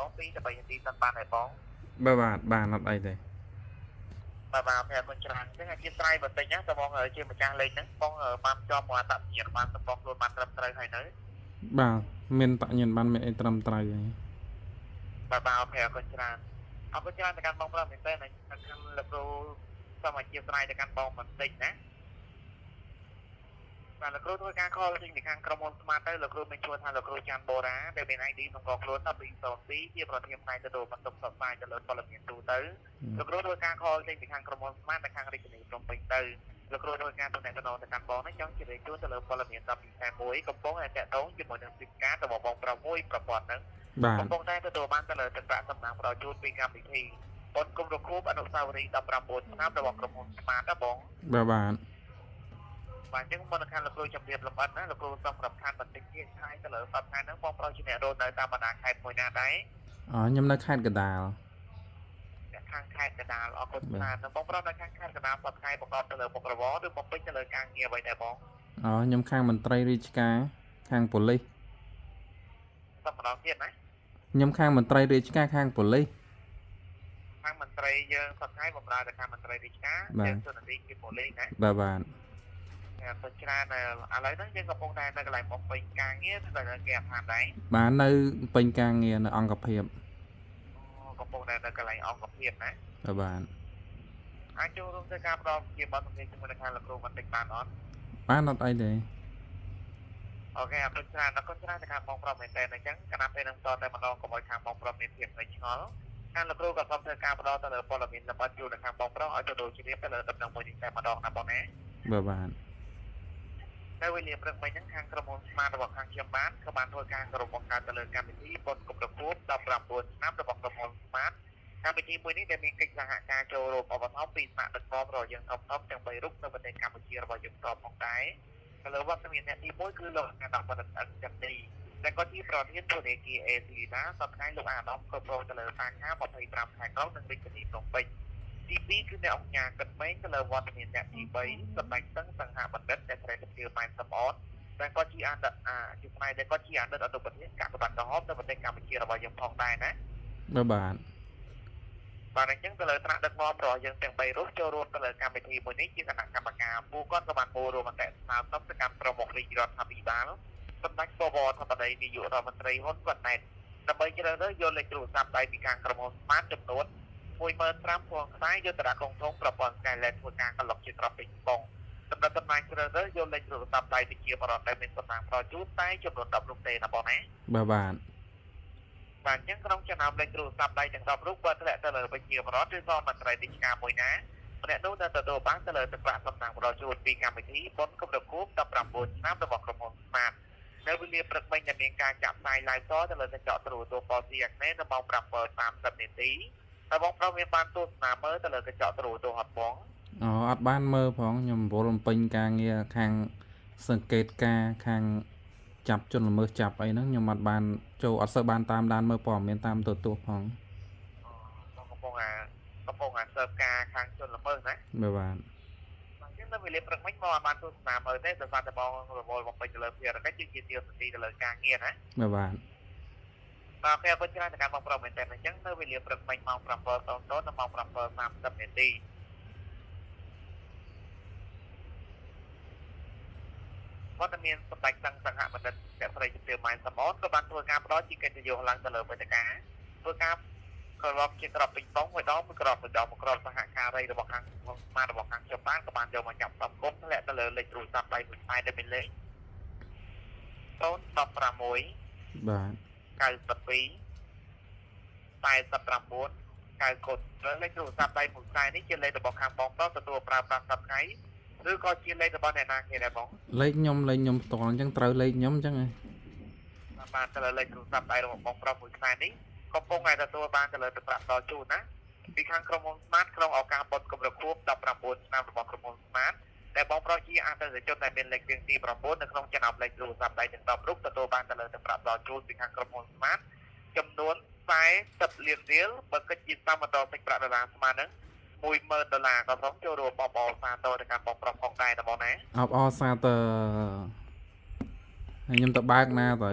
បង2ទៅ3នាទីសិនបានហើយបង បាទបាទបានអត់អីទេ បាទបាទអរគុណច្រើនអញ្ចឹងអធិស្ឋានបន្តិចណាតើបងជាម្ចាស់លេខហ្នឹងបងបានជាប់មកអត្តសញ្ញាណប័ណ្ណរបស់ខ្លួនបានត្រឹមត្រូវហើយនៅ បាទមានតញ្ញាណបានមានអីត្រឹមត្រូវហើយ បាទបាទអរគុណច្រើនអរគុណច្រើនទៅកាន់បងប្រុសមែនតើខាងលោកគ្រូសូមអធិស្ឋានទៅកាន់បងបន្តិចណាបាទលោកគ្រូធ្វើការ call ចេញពីខាងក្រុមហ៊ុន Smart ទៅលោកគ្រូមានជួលថាលោកគ្រូច័ន្ទបូរ៉ាដែលមាន ID សម្គាល់ខ្លួន1202ជាប្រធានផ្នែកទទួលបន្ទុកផ្សព្វផ្សាយទៅលើព័ត៌មានទូទៅលោកគ្រូធ្វើការ call ចេញពីខាងក្រុមហ៊ុន Smart ទៅខាងរាជធានីភ្នំពេញទៅលោកគ្រូធ្វើការទំនាក់ទំនងទៅកាន់បងនេះចង់ជម្រាបជូនទៅលើព័ត៌មាន10ពិសេសមួយកំពុងតែតាក់ទងជាមួយនឹងពីការរបស់បងប្រុសមួយប្រព័ន្ធហ្នឹង បាទ កំពុងតែទទួលបានទៅលើទឹកប្រាក់សំណាងផ្ដល់ជូនពីកម្មវិធីបុណ្យគម្រប់ខួបអនុស្សាវរីយ៍19ឆ្នាំរបស់ក្រុមហ៊ុន Smart ណាបង បាទបាទ បាទអញ្ចឹងមុននឹងខាងលោកគ្រូជម្រាបលម្អិតណាលោកគ្រូសូមរាប់ឋានបន្តិចទៀតហើយទៅលើសប្តាហ៍ហ្នឹងបងប្រុសជាអ្នករស់នៅតាមបណ្ដាខេត្តមួយណាដែរ អខ្ញុំនៅខេត្តកណ្ដាល អ្នកខាងខេត្តកណ្ដាលអរគុណច្រើនបងប្រុសនៅខាងខេត្តកណ្ដាលសប្តាហ៍ប្រកបទៅលើមុខរបរឬបំពេញទៅលើការងារអ្វីដែរបង អខ្ញុំខាងមន្ត្រីរាជការខាងប៉ូលីស សូមម្ដងទៀតណា ខ្ញុំខាងមន្ត្រីរាជការខាងប៉ូលីស ខាងមន្ត្រីយើងសប្តាហ៍បម្រើទៅខាងមន្ត្រីរាជការ បាទ យើងជននីជាប៉ូលីសណា បាទបាទ តែទៅច្រើនឥឡូវហ្នឹងយើងកំពុងតែនៅកន្លែងបំពេញការងារឬក៏នៅគេហដ្ឋានដែរ បាទនៅពេញការងារនៅអង្គភាព កំពុងតែនៅកន្លែងអង្គភាពណា បាទបាទ អាចចូលរួមធ្វើការផ្ដល់ជាបទសម្ភាសន៍ជាមួយនឹងខាងលោកគ្រូបន្តិចបានអត់ បានអត់អីទេ OK អរគុណច្រើនអរគុណច្រើនទៅខាងបងប្រុសមែនតើអញ្ចឹងគណៈពេលនឹងតតែម្ដងកុំឲ្យខាងបងប្រុសមានភាពនឿយឆ្ងល់ខាងលោកគ្រូក៏សូមធ្វើការផ្ដល់ទៅលើព័ត៌មានលម្អិតជូនដល់ខាងបងប្រុសឲ្យទទួលជ្រាបទៅលើដំណឹងមួយនេះតែម្ដងណាបងណា បាទបាទ នៅវេលាព្រឹកមិញហ្នឹងខាងក្រុមហ៊ុន Smart របស់ខាងខ្ញុំបានក៏បានធ្វើការក្រុមបង្កើតទៅលើកម្មវិធីបុណ្យគម្រប់ខួប19ឆ្នាំរបស់ក្រុមហ៊ុន Smart កម្មវិធីមួយនេះដែលមានកិច្ចសហការចូលរួមឧបត្ថម្ភពីស្មារតីដឹកនាំរបស់យើងធំៗទាំង3រូបនៅប្រទេសកម្ពុជារបស់យើងផ្ទាល់ផងដែរទៅលើវត្តមានអ្នកទី1គឺលោកអាដាមបណ្ឌិតអឹងចន្ទនីដែលគាត់ជាប្រធានធនាគារ AC ណាសប្តាហ៍លោកអាដាមគ្រប់គ្រងទៅលើសាខា25ខេត្តក្រុងនិងរាជធានីភ្នំពេញទី2គឺអ្នកអង្គការកិតមេងទៅលើវត្តមានអ្នកទី3សម្ដេចសឹងសង្ហបណ្ឌិតដែលស្រីជាម៉ែនសំអនដែលគាត់ជាអតីតជាផ្នែកដែលគាត់ជាអតីតអនុប្រធានកាកបាទក្រហមនៅប្រទេសកម្ពុជារបស់យើងផងដែរណា បាទបាទ បាទអញ្ចឹងទៅលើថ្នាក់ដឹកនាំរបស់យើងទាំង3រូបចូលរួមទៅលើកម្មវិធីមួយនេះជាគណៈកម្មការពួកគាត់ក៏បានចូលរួមមតិស្នើសុំទៅកាន់ប្រមុខរាជរដ្ឋាភិបាលសម្ដេចបវរធិបតីនាយករដ្ឋមន្ត្រីហ៊ុនម៉ាណែតដើម្បីជ្រើសរើសយកលេខទូរស័ព្ទដៃពីខាងក្រុមហ៊ុន Smart ចំនួន15000ខ្សែយកទៅដាក់ក្នុងធុងប្រព័ន្ធ Skyline ធ្វើការកន្លុកជាក្របពេញប៉ុងសម្រាប់តំណាងជ្រើសរើសយកលេខទូរស័ព្ទដៃពីជាបរិវត្តដែលមានតំណាងផ្ដល់ជូនតែចំនួន10រូបទេណាបងណា បាទបាទ បាទអញ្ចឹងក្នុងចំណោមលេខទូរស័ព្ទដៃទាំង10រូបបើធ្លាក់ទៅលើប្រជាពលរដ្ឋឬក៏មន្ត្រីរាជការមួយណាម្នាក់នោះនឹងទទួលបានទៅលើទឹកប្រាក់សំណាងផ្ដល់ជូនពីកម្មវិធីបុណ្យគម្រប់ខួប19ឆ្នាំរបស់ក្រុមហ៊ុន Smart នៅវេលាព្រឹកមិញដែលមានការចាក់ផ្សាយ live ផ្ទាល់ទៅលើកញ្ចក់ទូរទស្សន៍ប៉ុស្តិ៍អាគ្នេយ៍នៅម៉ោង7:30នាទីតើបងប្រុសមានបានទស្សនាមើលទៅលើកញ្ចក់ទូរទស្សន៍អត់បង អអត់បានមើលផងខ្ញុំរវល់បំពេញការងារខាងសង្កេតការខាងចាប់ជនល្មើសចាប់អីហ្នឹងខ្ញុំអត់បានចូលអត់សូវបានតាមដានមើលព័ត៌មានតាមទូរទស្សន៍ផង បងកំពុងអាកំពុងអាស៊ើបការខាងជនល្មើសណា បាទបាទ អញ្ចឹងនៅវេលាព្រឹកមិញមកបានទស្សនាមើលទេដោយសារតែបងរវល់បំពេញទៅលើភារកិច្ចជាជាសន្តិទៅលើការងារណា បាទបាទ បាទពេលអរគុណច្រើនដល់ការបងប្រុសមែនតើអញ្ចឹងនៅវេលាព្រឹកមិញម៉ោង7:00ដល់ម៉ោង7:30នាទីវត្តមានសម្ដេចសង្ឃសង្ហបណ្ឌិតអ្នកស្រីជំទាវម៉ែនសមនក៏បានធ្វើការផ្ដល់ជាកិត្តិយសឡើងទៅលើវេទិកាធ្វើការក្របជាក្របពេញប៉ុងមួយដងមួយក្របមួយដងមួយក្របសហការីរបស់ខាងស្មាររបស់ខាងជប៉ុនក៏បានយកមកចាប់សំគុំធ្លាក់ទៅលើលេខទូរស័ព្ទដៃមួយខ្សែដែលមានលេខ016 បាទ 92 49 9កូដលេខទូរស័ព្ទដៃមួយខ្សែនេះជាលេខរបស់ខាងបងប្រុសទទួលប្រើប្រាស់សប្តាហ៍ថ្ងៃឬក៏ជាលេខរបស់អ្នកណាគេដែរបង លេខខ្ញុំលេខខ្ញុំផ្ទាល់អញ្ចឹងត្រូវលេខខ្ញុំអញ្ចឹងហ៎ បាទទៅលើលេខទូរស័ព្ទដៃរបស់បងប្រុសមួយខ្សែនេះកំពុងតែទទួលបានទៅលើទឹកប្រាក់ដល់ជូនណាពីខាងក្រុមហ៊ុន Smart ក្នុងឱកាសបុណ្យគម្រប់ខួប19ឆ្នាំរបស់ក្រុមហ៊ុន Smart ដែលបងប្រុសជាអតិថិជនដែលមានលេខរៀងទី9នៅក្នុងចំណោមលេខទូរស័ព្ទដៃទាំង10រូបទទួលបានទៅលើទឹកប្រាក់ដល់ជូនពីខាងក្រុមហ៊ុន Smart ចំនួន40លានរៀលបើគិតជាសមត្ថសាច់ប្រាក់ដុល្លារស្មើនឹង10000ដុល្លារក៏សូមចូលរួមបបអរសាទរទៅកាន់បងប្រុសផងដែរណាបងណា អបអរសាទរហើយខ្ញុំទៅបើកណាទៅ